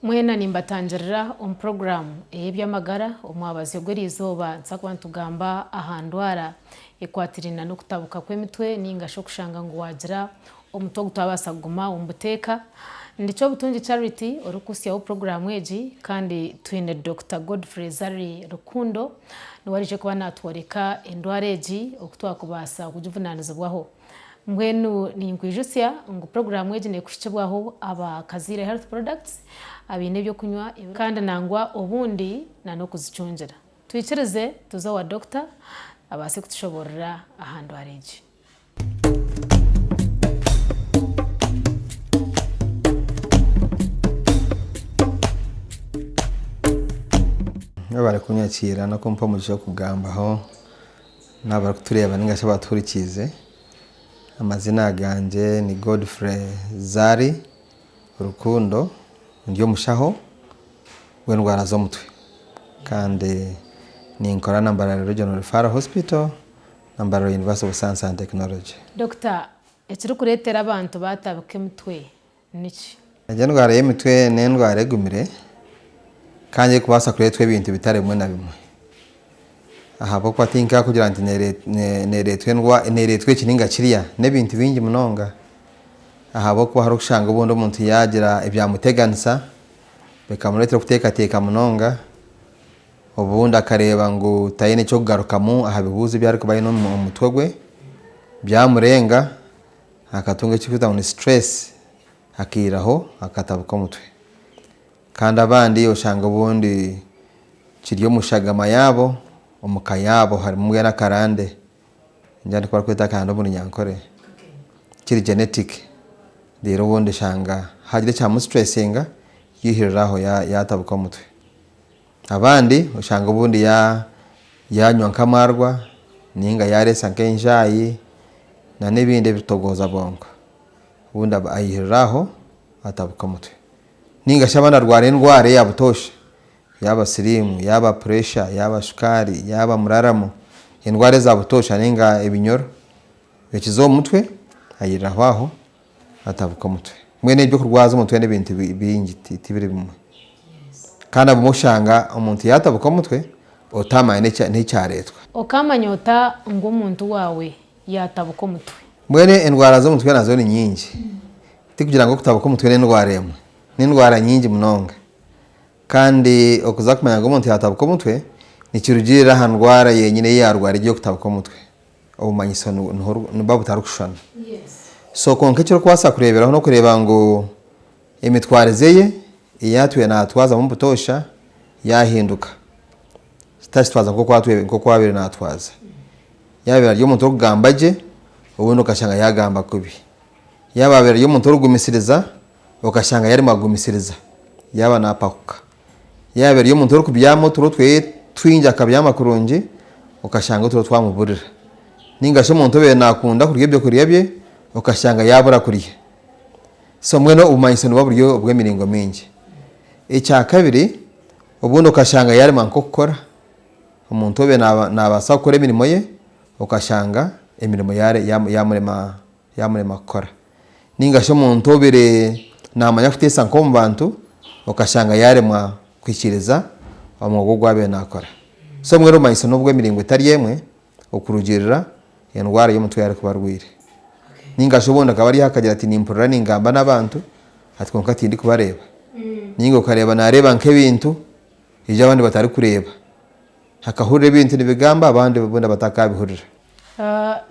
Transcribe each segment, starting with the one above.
Mwena nimbatangirira omu puroguraamu ey'eby'amagara omwabazyo gw'eriizooba nituza kuba nitugamba aha ndwara ekwatiraine n'okutabuka kw'emitwe ninga shi okushanga ngu waagira omutwe ogutabaasa kuguma omu buteeka. Ndi Kyobutungi Charity orikukuhitsyaho puroguraamu egi kandi twine Dokita Godfrey Zari Rukundo niwe araije kuba naatworeka endwara egi oku twakubaasa kugivunaanizibwaho. Mbwenu ninkwijutsya ngu puroguraamu egi neekuhikibwaho aba Kazaire Health Products abaine eby'okunywa kandi nangwa obundi na n'okuzicungira. Twikirize tuze owa Dokita abaase kutushoboorora aha ndwara egi. Webare kunyakiira n'okumpa omugisha gw'okugambaho n'abarikutureeba ninga shi abatuhurikiize. Amazina gangye ni Godfrey Zari Rukundo, ndi omushaho w'endwara z'omutwe kandi ninkora na Mbarara Regional Referral Hospital na Mbarara University of Science and Technology. Dokita, ekirikureetera abantu baatabika emitwe niki? Egi endwara y'emitwe n'endwara egumire kandi erikubaasa kureetwa ebintu bitari bimwe na bimwe. Ahabw'okuba tinkakugira nti neereetwa eki nainga kiriya, n'ebintu bingi munonga. Ahabw'okuba hariho kushanga obundi omuntu yaagira ebyamuteganisa bikamureetera kuteekateeka munonga, obundi akareeba ngu taine ky'okugarukamu aha bibuuzo ebi arikuba aine omu mutwe gwe byamurenga. Akatunga ekirikwetwa ngu ni stress akairaho akatabuka omutwe. Kandi abandi oshanga obundi kiri omu shagama yaabo, omu ka yaabo harimu mbwenu akarande, ningira nikwo barikweta akarande omu runyankore, kiri genetic reero obundi oshanga haagira ekyamusitresinga yaihirira aho yaatabuka omutwe. Abandi oshanga obundi yaanywa nk'amaarwa nainga yaareesa nk'enjaayi n'ebindi ebirikutogooza bwonko. Obundi aihirira aho atabuka omutwe. Nainga shi abandi arwara endwara eya butoosha, yaaba siriimu, yaaba puresha, yaaba shukaari, yaaba muraramu, endwara eza butoosha nainga ebinyoro bikiza omu mutwe aihiriraho aho atabuka omutwe. Mbwenu eby'okurwaza omutwe n'ebintu bingi tibiri bimwe. Kandi obumwe oshanga omuntu yaatabuka omutwe otaamanya n'ekyareetwa. Okaamanya ota ngu omuntu waawe yaatabuka omutwe? Mbwenu endwara z'omutwe nazo ni nyingi. Tikugira ngu okutabuka omutwe n'endwara emwe, n'endwara nyingi munonga. Kandi okuza kumanya ngu omuntu yaatabuka omutwe nikirugiirira aha ndwara yenyine ei yaarwara egyo ey'okutabuka omutwe. Obumanyiso nibuba butarikushushana. So kwonka eki orikubaasa kureeberaho n'okureeba ngu emitwarize ye ei atwire naatwazamu butoosha yaahinduka. Takitwaza nk'oku abaire naatwaza. Yaaba abaire ari omuntu orikugamba gye, obundi okashanga yaagamba kubi. Yaaba abaire ari omuntu orikugumisiriza, okashanga yaaremwa kugumisiriza, yaaba naapakuka. Yaaba ari omuntu orikubyama oturo twe twingi akabyama kurungi, okashanga oturo twamuburira. Ninga shi omuntu obaire nakunda kurya ebyokurya bye, okashanga yabura kurya. So mbwenu obumanyiso nibuba buri obw'emiringo mingi. Ekyakabiri, obundi okashanga yaremwa nk'okukora, omuntu obaire nabaasa kukora emirimo ye, okashanga emirimo yamurema kukora. Ninga shi omuntu obaire naamanya kuteesa nk'omu bantu, okashanga yaaremwa kuhikiiriza omwoga ogu abaire naakora. So mbwenu obumanyiso n'obw'emiringo etari emwe okurugiirira endwara y'omutwe ei arikuba arwaire. Ninga shi obundi akaba ari aho akagira ati nimpurira ningamba n'abantu ati kwonka tindikubareeba. Ninga okareeba naareeba nk'ebintu ebi abandi batarikureeba. Akahurira ebintu nibigamba abandi boona batakabihurira.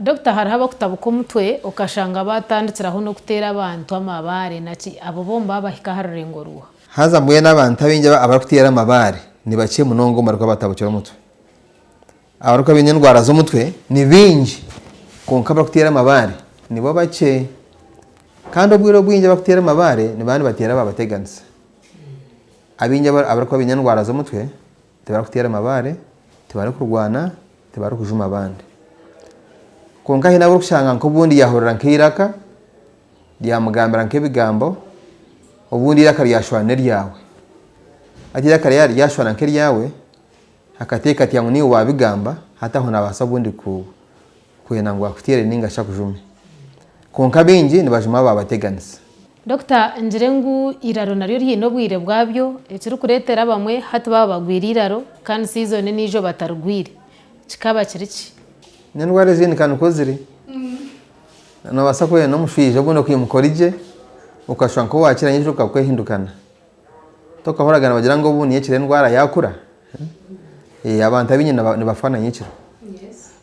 Doctor hariho abakutabuka omutwe okashanga batandikiraho nokuteera abantu amabaare naki abo bo nibaba bahika aha rurengo ruuha? Haza mbwenu abantu abaingi abarikuteera amabaare nibakye munonga omu barikuba batabukire omutwe. Abarikuba baine endwara z'omutwe ni baingi kwonka abarikuteera amabaare nibo bakye. Kandi obwire obwingi abarikuteera amabaare nibaba nibateera baabateganisa. Abaingi abarikuba baine endwara z'omutwe Tibarikuteera mabaare, tibarikurwana, tibarikujuma abandi. Kwonka haine abu orikushanga nk'obundi yaahurira nk'eiraka ryamugambira nk'ebigambo, obundi eiraka ryashwana n'eryawe. Hati eiraka ryashwana nk'eryawe, akateekateeka ngu niiwe waabigamba, hati aho naabaasa obundi kwenda ngu akuteere nainga shi akujume. Kwonka baingi nibajuma baabateganisa. Dokita ngire ngu eiraro naryo riine obwire bwabyo, ekirikureetera abamwe hati baaba bagwire eiraro kandi season endiijo batarigwire. Kikaba kiri ki? N'endwara ezindi ka nikwo ziri. Noobaasa kuba oine n'omushwija obundi okaimuka ori gye, okashusha nk'owaakira nyenkya okakwehindukana. Tokahuriraga nibagira ngu obundi nyekiro endwara yaakura? Abantu abaingi nibafa na nyekiro.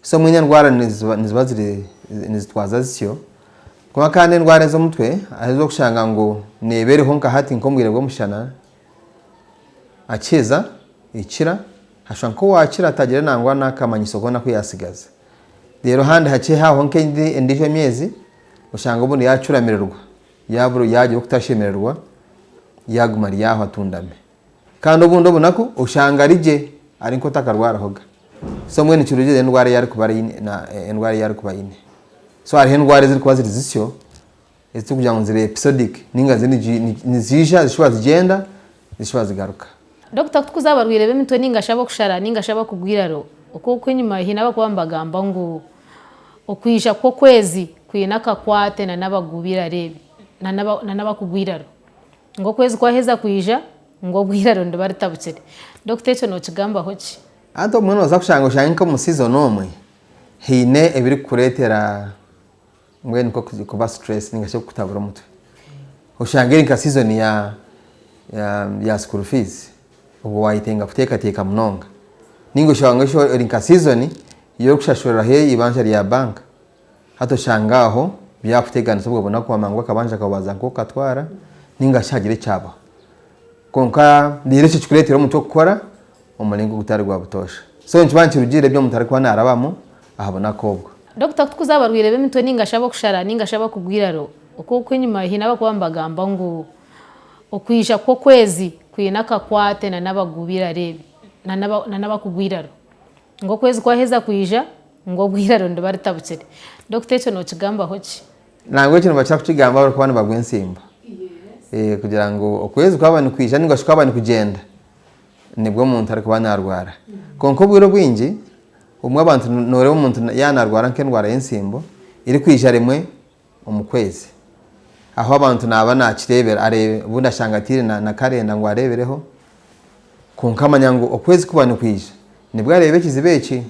So mbwenu endwara niziba ziri nizitwaza zityo. Kwonka kandi endwara ez'omutwe hariho ezi orikushanga ngu neeba eriho nka hati nk'omu bwire bw'omushana, akiheza ekira, ashusha nk'owaakira atagira nangwa n'akamanyiso koona aku yaatsigaza. Reero ahandi hakye haaho nk'endiijo emyezi, oshanga obundi yaacuramirirwa, yaagira okutashemererwa, yaaguma ari aho atundami. Kandi obundi obunaku oshanga ari gye ari nk'otakarwarahoga. So mbwenu nikirugiirira endwara ei arikuba aine endwara ei arikuba aine. So hariho endwara ezirikuba ziri zitsyo eziturikugira ngu ziri episodic ninga zo niziija zishuba zigyenda zishuba zigaruka. Dokita kutukuza abarwaire b'emitwe ninga shi ab'okushara ninga shi abakugwa iraro, oku okw'enyima haine abakuba nibagamba ngu okwija kw'okwezi kwine akakwate na n'abagubi iraro ebi na n'abakugwa iraro. Ngu okwezi kwaheza kwija ngu obwo eiraro niriba ritabukire. Dokita ekyo nokigambaho ki? Hati obumwe nooza kushanga oshange nk'omu season omwe haine ebirikukureetera mbwenu nk'okuba stress ninga shi okukutabura omutwe. Oshange eri nka season ya ya school fees obwo wayetenga kuteekateeka munonga. Ninga oshange eri nka season y'okushashuriraho eibanja rya bank. Hati oshange aho byakuteganisa obwo bunaku waamanya ngu akabanja kaawe waaza nk'okukatwara ninga shi hagira ekyabaho. Kwonka reero ekyo kikureetera omutwe kukora omu muringo ogutari gwa butoosha. So nikiba nikirugiirira ebi omuntu arikuba naarabamu aha bunaku obwo. Dokita kutukuza abarwaire b'emitwe ninga shi ab'okushara ninga shi abakugwa eiraro, oku okw'enyima haine abakuba nibagamba ngu okwija kw'okwezi kwine akakwate na n'abagubi eiraro ebi na n'abakugwa eiraro. Ngu okwezi kwaheza kwija Ngu obwo eiraro niriba ritabukire. Dokita ekyo nokigambaho ki? Nangwa ekyo nibakira kukigamba abarikuba nibagwa entsimbo kugira ngu okwezi kwaba nikwija ninga shi kwaba nikugyenda nibwo omuntu arikuba narwara. Kwonka obwire obwingi obumwe abantu noreeba omuntu yaaba narwara nk'endwara y'entsimbo erikwija rimwe omu kwezi. Aho abantu naaba nakireebera areebe obundi ashanga ataire na karenda ngu areebereho kwonka amanya ngu okwezi kuba nikwija nibwo areeba ekizibu eki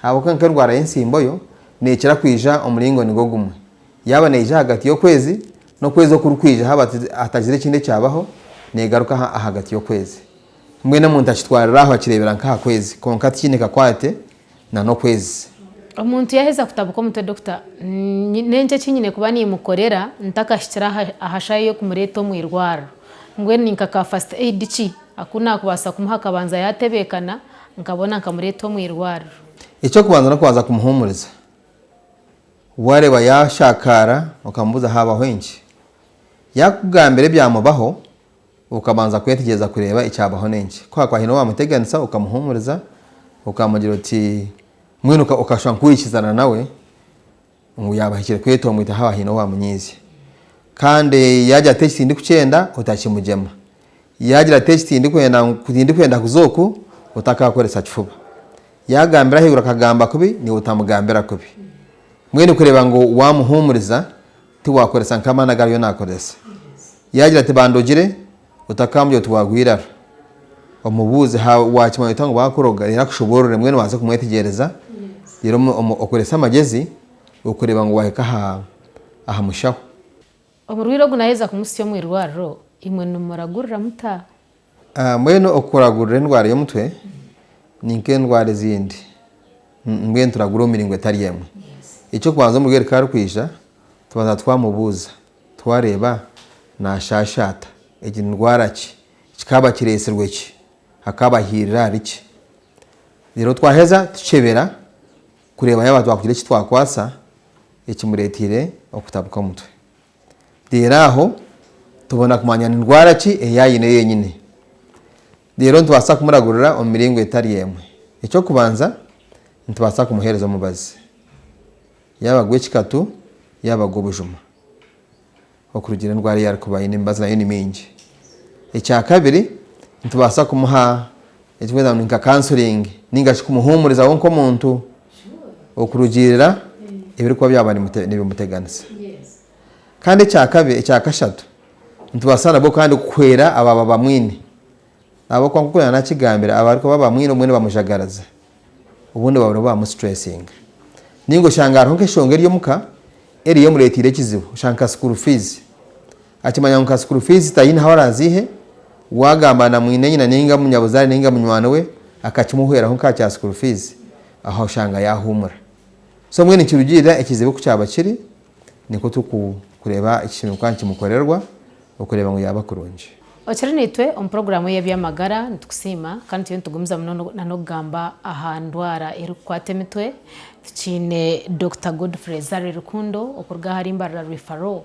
ahabw'okuba nk'endwara y'entsimbo yo neekira kwija omuringo nigwo gumwe. Yaaba neija ahagati y'okwezi n'okwezi okurikwija haaba hatagira ekindi ekyabaho neegaruka ahagati y'okwezi. Mbwenu omuntu akitwarira aho akireebera nk'aha kwezi kwonka tikiine kakwate na n'okwezi. Omuntu yaheza kutabuka omutwe doctor, n'enki eki nyine kuba nimukorera ntakahikire aha shaaha ey'okumureeta omu irwariro? Mbwenu ni nka ka first aid ki aku naakubaasa kumuha akabanza yaatebeekana nkabona nkamureeta omu irwariro? Eky'okubanza n'okubanza kumuhuumuriza. Waareeba yaashakaara okamubuuza haabaho enki? Yaakugambira ebyamubaho, Okabanza kwetegyereza kureeba ekyabaho n'enki. Ku haakuba haine owaamuteganisa okamuhuumuriza, okamugira oti mbwenu okashusha nk'owaikizana nawe ngu yaaba ahikire kwetomboita haaba haine owaamunyiizya. Kandi yaagira ati eki tindikukyenda, otakimugyema. Yaagira ati eki tindikwenda tindikwenda kuza oku, otakaakoresa kifuba. Yaagambira ahaiguru akagamba kubi, naiwe otamugambira kubi. Mbwenu kureeba ngu waamuhuumuriza, tiwakoresa nk'amaani agu ariyo naakoresa. Yaagira ati, Bandogire, otakaamugira oti waagwa eiraro. Omubuuze, waakimanya ota ngu baakuroga? Reero akushoboorore, mbwenu obaase kumwetegyereza, reero okorese amagyezi okureeba ngu waahika aha mushaho. Omurwaire ogu naaheza kumuhitsya omu irwariro, imwe nimuragurira muta? Mbwenu okuragurira endwara y'omutwe ni nk'endwara ezindi. Mbwenu turagura omu miringo etari emwe. Eky'okubanza omurwaire ku arikwija, tubanza twamubuuza twareeba naashaasha ata, egi ni ndwara ki, kikaaba kireetsirwe ki, akaaba ahiirire ahari ki. Reero twaheza tukyebera kureeba yaaba twakugira eki twakwatsa ekimureeteire okutabuka omutwe. Reero aho tubona kumanya ni ndwara ki ei aine yenyine. Reero nitubaasa kumuragurira omu miringo etari emwe. Eky'okubanza, nitubaasa kumuheereza omubazi, yaaba gw'ekikatu yaaba gw'obujuma, okurugiirira endwara ei arikuba aine, emibazi nayo ni mingi. Ekyakabiri, nitubaasa kumuha eki barikweta ngu ni nka counselling ninga shi kumuhuumuriza we nk'omuntu okurugiirira ebirikuba byaba nibimuteganisa. Kandi ekyakabiri, ekyakashatu. Nitubaasa nabwo kandi kuhwera abo ababa bamwine. Ahabw'okuba nk'oku naaba naakigambire, abarikuba bamwine obumwe nibamujagaraza, obundi baba nibamusitureesinga. Nainga oshanga hariho nk'enshonga eri omuka eriyo emureeteire ekizibu, oshanga nka school fees. Akimanya ngu nka school fees taine ahu araaziihe, waagamba na mwine nyina nainga munyabuzaare nainga munywani we akakimuhweraho nka aha kya school fees, aho oshanga yaahuumura. So mbwenu nikirugiirira ekizibu oku kyaba kiri, nikwo turikureeba ekishemereire kuba nikimukorerwa okureeba ngu yaaba kurungi. Okiri naitwe omu puroguraamu ey'eby'amagara nitukusiima kandi turiyo nitugumizamu n'okugamba aha ndwara erikukwata emitwe. Tukiine Dokita Godfrey Zari Rukundo okuruga ahari Mbarara Referral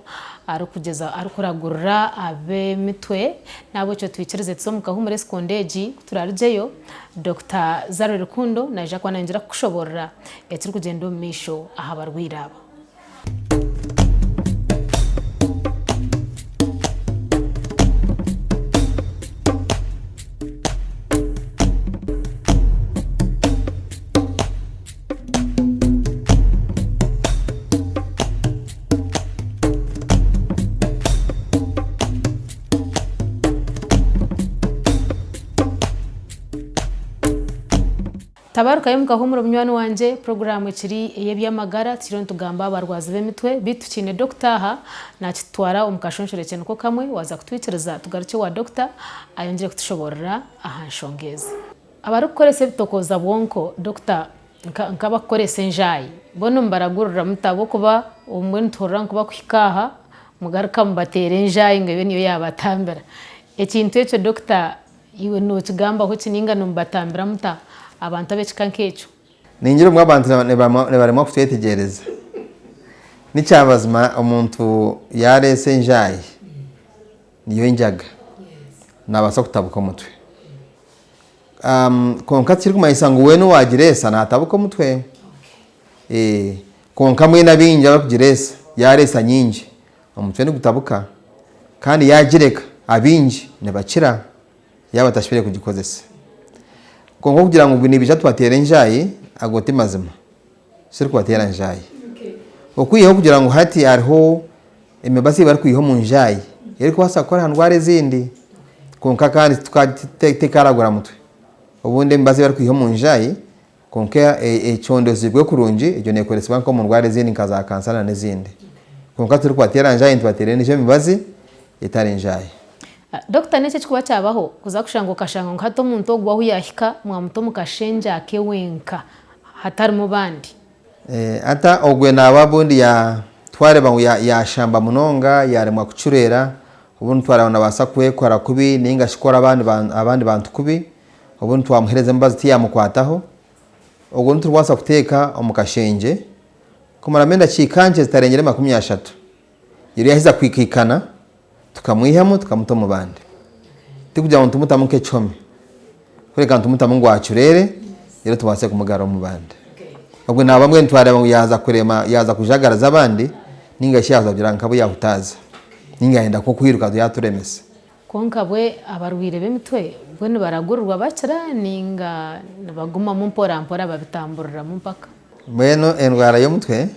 arikugyeza arikuragurira ab'emitwe. N'ahabw'ekyo twikirize tuze omu kahuumure sekonda egi ku turarugyeyo Dokita Zari Rukundo naija kuba nayongyera kukushoboorora ekirikugyenda omu maisho aha barwaire aba. Tabarukayo mukahuumura munywani wangye, puroguraamu ekiri ey'eby'amagara tukiriyo nitugamba aha barwazi b'emitwe beitu tukiine dokita aha nakitutwara omu kashonshorekye niko kamwe waaza kutwikiriza tugarukye owa dokita ayongyere kutushoboorora aha nshonga ezi. Abarikukoresa ebitokooza bwonko dokita nk'abakukoresa enjaayi bo nimubaragurira muta ahabw'okuba obumwe nituhurira ngu kubakuhika aha mugaruka mubateera enjaayi ngu ebe niyo yaabatambira. Ekintu ekyo dokita Iwe nookigambaho ki nainga nimubatambira muta abantu ab'ekika nk'ekyo? Ningira obumwe abantu nibaremwa kutwetegyereza. Nikyabazima omuntu yareesa enjaayi niyo enjaga nabaasa kutabuka omutwe. Kwonka tikirikumanyisa ngu weena owagireesa natabuka omutwe. Kwonka mbwenu abaingi abarikugireesa yareesa nyingi Omutwe nigutabuka kandi yaagireka abaingi nibakira yaaba atashoboire kugikozesa. Kwonka okugira ngu nibaija tubateera enjaayi ago ti mazima. Sirikubateera njaayi. Okwihaho kugira ngu hati hariho emibazi ei barikwiha omu njaayi erikubaasa kukora aha ndwara ezindi kwonka kandi tekaragura mutwe. Obundi emibazi ei barikwiha omu njaayi Kwonka econdozibwe kurungi, egyo neekoresibwa nk'omu ndwara ezindi nka za kansa na n'ezindi. Kwonka titurikubateera njaayi, nitubateera endiijo emibazi etari njaayi. Dokita n'enki ekirikuba kyabaho kuza kushanga okashanga ngu hati omuntu ogu ahu yaahika mwamuta omu kashengye ake wenka hatarimu bandi? Ata ogwe naaba obundi twareeba ngu yaashamba munonga, yaaremwa kucureera, obundi twareeba ngu naabaasa kwekora kubi nainga shi kukora abandi bantu kubi, Obundi twamuheereza emibazi tiyamukwataho, ogwo nitubaasa kuteeka omu kashengye kumaramu endakiika nkye zitarengire 30. Reero yaaheza kwikaikana, tukamwihamu tukamuta omu bandi. Tikugira ngu nitumutamu nk'ekihome, kureka nitumutamu ngu acureere reero tubaase kumugarura omu bandi. Obwo naaba mbwenu twareeba ngu yaaza kurema, yaaza kujagaraza abandi, nainga shi yaaza kugira nk'abu yaahutaaza, nainga yaayenda nk'okwiruka yaaturemesa. Kwonka bwe abarwaire b'emitwe bo nibaragurirwa bakira nainga nibagumamu mpora mpora babitamburiramu mpaka? Mbwenu endwara y'omutwe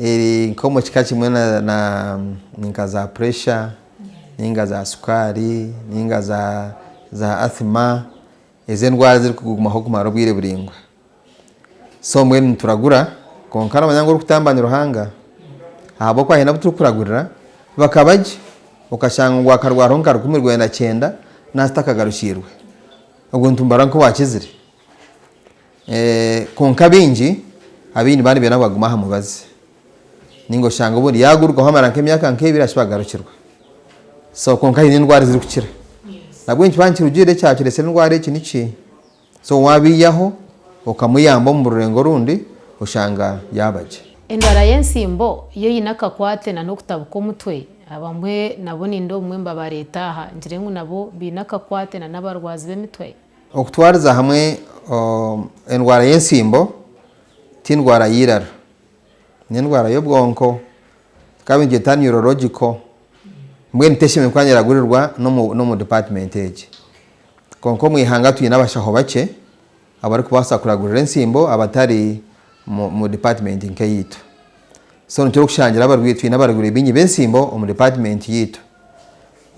eri nk'omu kika kimwe na nka za puresha nainga za sukaari nainga za asima ezo endwara ezirikugumaho kumara obwire buraingwa. So mbwenu nituragura kwonka noomanya ngu orikutamba ni Ruhanga ahabw'okuba haine abu turikuragurira bakaba gye okashanga ngu akarwaraho nka 1900 nahati takagarukiirwe obwo nitumubara nk'owaakizire. Kwonka abaingi abaingi nibaba nibenda ngu bagume aha mubazi nainga oshanga obundi yaagurugaho amara nk'emyaka nk'ebiri ashuba agarukirwa. So kwonka haine endwara ezirikukira. Nabwo nikiba nikirugiirira ekyakireetsire endwara eki niki. So wabiiyaho okamuyamba omu rurengo orundi oshanga yaaba gye. Endwara y'entsimbo yo eine akakwate na n'okutabuka omutwe. Abamwe nabo ninda obumwe nibabareeta aha ngire ngu nabo baine akakwate na n'abarwazi b'emitwe. Okutwariza hamwe endwara y'entsimbo ti ndwara y'eiraro, n'endwara y'obwonko tukaba nitugyeta neurological mbwenu teshemereire kuba neragurirwa n'omu department egi. Kwonka omu ihanga twine abashaho bakye abarikubaasa kuragurira entsimbo abatari mu department nk'eyaitu. So nikyo orikushangira abarwaire twine abarwaire baingi b'entsimbo omu department yaitu.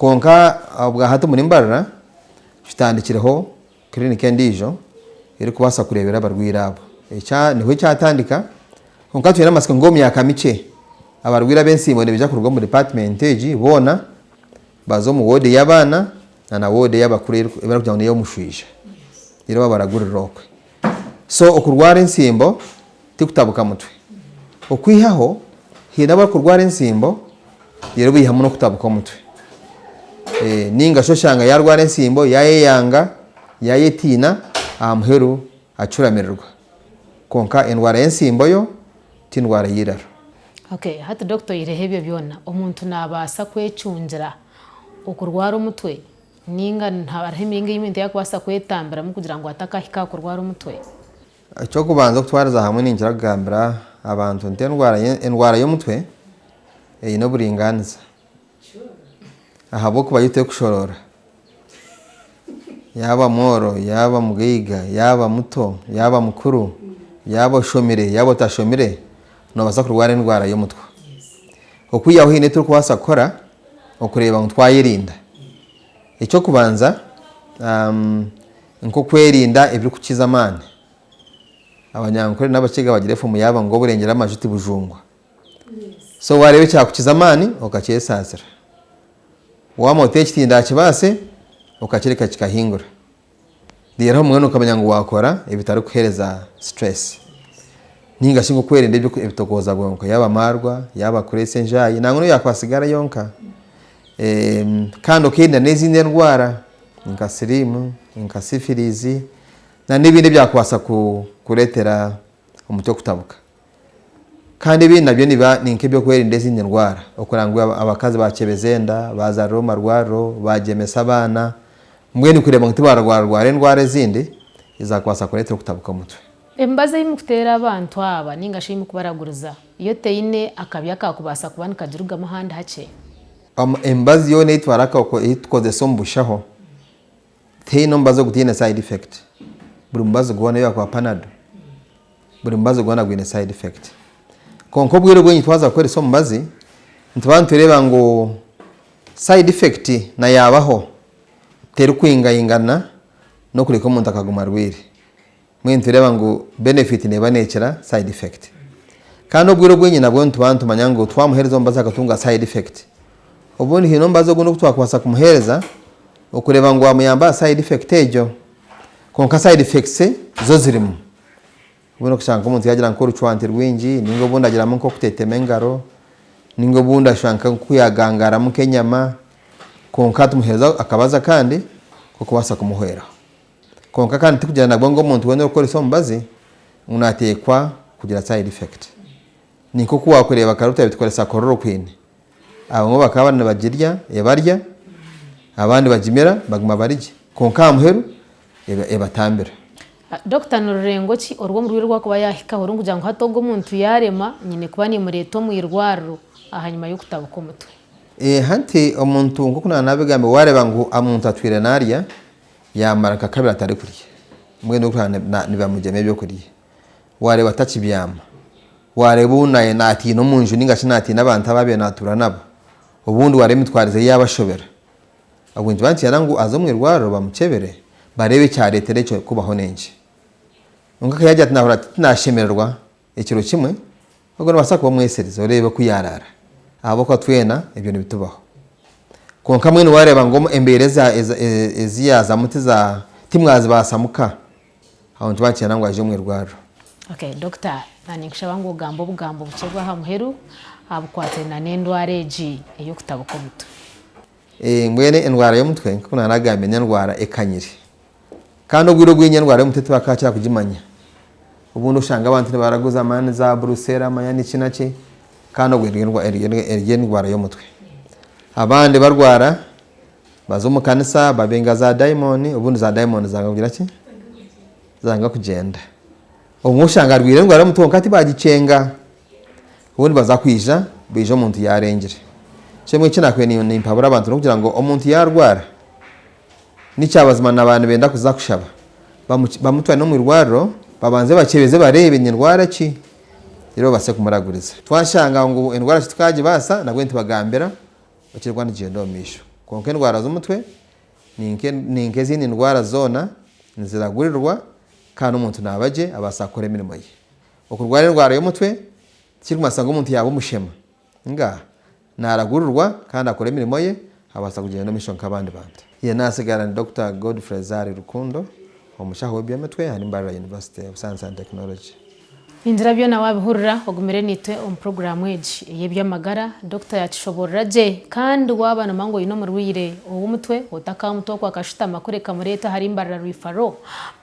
Kwonka obwahati omuri Mbarara tutandikireho clinic endiijo erikubaasa kureebera abarwaire abo. Niho kyatandika kwonka twine amatsiko ngu omu myaka mikye abarwaire ab'entsimbo nibaija kuruga omu department egi boona baze omu ward ey'abaana na na ward ey'abakuru ei barikugira ngu n'ey'omushwija reero babaragurire okwe. So okurwara entsimbo tikutabuka mutwe. Okwihaho haine abarikurwara entsimbo reero baihamu n'okutabuka omutwe. Ninga shi oshanga yarwara entsimbo yayeyanga, yayetiina aha muheru acuramirirwa. Kwonka endwara y'entsimbo yo ti ndwara y'eiraro. Okay, hati doctor oihireho ebyo byona, omuntu nabaasa kwecungira okurwara omutwe ninga hariho emiringo ei omuntu yakubaasa kwetambiramu kugira ngu atakahika aha kurwara omutwe? Eky'okubanza okutwariza hamwe ninkira kugambira abantu nti endwara y'omutwe eine oburingaaniza ahabw'okuba yo terikushoroora. Yaaba mworo, yaaba mugaiga, yaaba muto, yaaba mukuru, yaaba oshomire, yaaba otashomire, noobaasa kurwara endwara y'omutwe. Okwihaho haine ebi turikubaasa kukora okureeba ngu twayerinda. Eky'okubanza nk'okwerinda ebirikukiza amaani. Abanyankore n'abakiga bagira efumu yaabo ngu oburengyera amaju tibujungwa. So waareeba ekyakukiza amaani okakyesaasira. Waamanya oti eki tindakibaase okakireka kikahingura. Reero mbwenu okamanya ngu waakora ebitarikuheereza stress. Ninga shi nk'okwerinda ebitokooza bwonko yaaba amaarwa, yaaba kureesa enjaayi nangwa n'obu yaakuba sigara yonka. Kandi okerinda n'ezindi endwara nka siriimu, nka sifirizi n'ebindi ebyakubaasa kureetera omutwe kutabuka. Kandi ebindi nabyo nibiba ni nk'eby'okwerinda ezindi ndwara, okureba ngu abakazi baakyebeza enda, baazaarira omu marwariro, baagyemesa abaana, mbwenu kureeba ngu tibaarwararwara endwara ezindi ezaakubaasa kureetera okutabuka omutwe. Emibazi ei murikuteera abantu aba ninga shi ei murikubaraguriza yo teine akabi akaakubaasa kuba nikagirugamu ahandi hakye? Emibazi yoona ei tukozesa omu bushaho tihaine omubazi ogutaine side effect. Buri mubazi gwona obu yaakuba panado, buri mubazi gwona gwine side effect. Kwonka obwire obwingi twaza kukoresa omubazi, nituba nitureeba ngu side effect na yaabaho terikwingaingana n'okureka omuntu akaguma arwaire. Mbwenu nitureeba ngu benefit neeba neekira side effect. Kandi obwire obwingi nabwo nituba nitumanya ngu twamuheereza omubazi akatunga side effect, obundi haine omubazi ogundi ogu twakubaasa kumuheereza okureeba ngu gwamuyamba aha side effect egyo. Kwonka side effects zo zirimu. Obundi okashanga nk'omuntu yaagira nk'orucwante rwingi ninga obundi agiramu nk'okutetema engaro ninga obundi ashusha nk'oku yaagangaramu nk'enyama, kwonka tumuheereza akabazi akandi k'okubaasa kumuhweraho. Kwonka kandi tikugira nabwo ngu omuntu weena orikukoresa omubazi ngu nateekwa kugira side effect. Ni nk'oku waakureeba kare obu twaba nitukoresa chloroquine, abamwe bakaba nibagirya ebarya, abandi bagimira baguma bari gye kwonka aha muheru ebatambira. Dokita ni rurengo ki oru omurwaire oru arikuba yaahikaho orikugira ngu hati ogu omuntu yaarema nyine kuba nimureeta omu irwariro ahanyima y'okutabuka omutwe? Hati omuntu nk'oku naanabigambire waareeba ngu omuntu atwire naarya Yaamara nka kabiri atarikurya, mbwenu orikureeba nibamugyema ebyokurya. Waareeba atakibyama, waareeba ou naatiina omu nju nainga shi naatiina abantu abu abaire naatuura nabo, obundi waareeba emitwarize ye yaabashobera. Obwo nikiba nikireeba ngu aze omu irwariro bamukyebere bareebe ekyareetera ekyo kubaho n'enki. Kwonka ku yaagira ati naahurira tinashemererwa ekiro kimwe, ogwo noobaasa kuba omweserize oreebe oku yaaraara ahabw'okuba twena ebyo nibitubaho. Kwonka mbwenu waareeba ngu embeera ezi yaazamu timwazibaasa muka, aho nikiba nikyenda ngu aije omu irwariro. Okay doctor, ninkushaba ngu ogambe obugambo bukye bw'aha muheru aha bukwatiraine n'endwara egi ey'okutabuka omutwe. Mbwenu endwara y'omutwe nk'oku naanagambire n'endwara ekanyire. Kandi obwire obwingi endwara y'omutwe tibakakira kugimanya. Obundi oshanga abantu nibaraguza manya ni za burusera manya niki naki kandi obwo eri endwara y'omutwe. Abandi barwara baza omu kanisa babinga za dayimooni obundi za dayimooni zanga kugira ki? Zanga kugyenda. Obumwe oshanga arwaire endwara y'omutwe kwonka tibagikyenga. Obundi baza kwija baija omuntu yarengire. So mbwenu eki nakubaire nimpabura abantu n'okugira ngu omuntu yarwara N'ekyabazima naaba nibenda kuza kushaba, bamutware n'omu irwariro babanze bakyebeze bareebe ni ndwara ki reero babaase kumuraguriza. Twashanga ngu endwara titukagibaasa nabwo nitubagambira ekirikuba nikigyenda omu maisho. Kwonka endwara z'omutwe ni nk'ezindi ndwara zoona, niziragurirwa kandi omuntu naaba gye abaasa kukora emirimo ye. Okurwara endwara y'omutwe tikirikumanyisa ngu omuntu yaaba omushema. Ngaaha. Naaragurirwa kandi akora emirimo ye abaasa kugyenda omu maisho nk'abandi bantu. Ye naatsigara ni Dokita Godfrey Zari Rukundo, omushaho w'eby'emitwe ahari Mbarara University of Science and Technology. Ningira byona waabihurira ogumire naitwe omu puroguraamu egi ey'eby'amagara. Dokita yaakishoboorora gye kandi waaba noomanya ngu oine omurwaire ow'omutwe, otakaamuta okwo akashutama kureka mureete ahari Mbarara Referral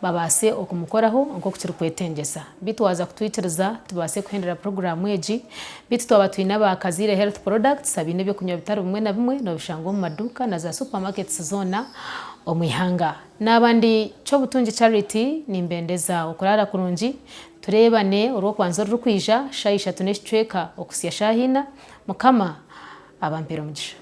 babaase okumukoraho nk'oku kirikwetengyesa. Beitu waaza kutwikiriza tubaase kuhendera puroguraamu egi, Beitu twaba twine aba Kazaire Health Products abaine ebyokunywa bitari bimwe na bimwe nobishanga omu maduuka na za supermarkets zoona omu ihanga. Naaba ndi Kyobutungi Charity nimbendeza okuraara kurungi, tureebane orwokwanza orurikwija shaaha ishatu n'ekicweka okuhitsya shaaha ina. Mukama abampeere omugisha.